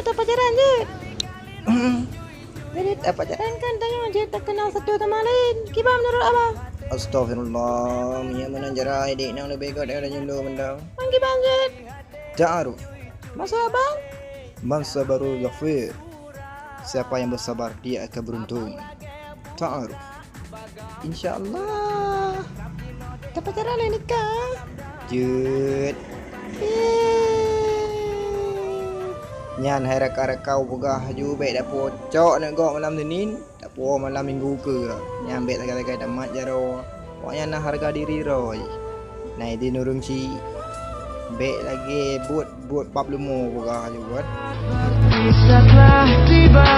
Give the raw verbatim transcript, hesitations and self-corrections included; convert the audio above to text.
Tapacaran jeuet. Jadi tapacaran kan tanyoe jeuet takeunal satu sama lain. Kiban meunurot abah? Astaghfirullah, meunyoe meunan cara, dék nang leubeh gét daripada nyoe mantong. Ngon kiban jeuet? Ta'aruf. Maksud abang? Man sabara zafir. Siapa yang bersabar, dia akan beruntung. Ta'aruf. Insya Allah. Tapacaran lé nikah. Jeuet. Eh. Nyan hai raka-raka peugah laju, bék tapucok neugok malam Senin, tapuwoe malam Minggu keue. Nyan bék sagai-sagai tamat jaroe. Awaknyan na hareuga diri droe. Na idin ureueng chik. Bék lagée buet-buet pap leumo peugah laju buet. Kisah telah tiba.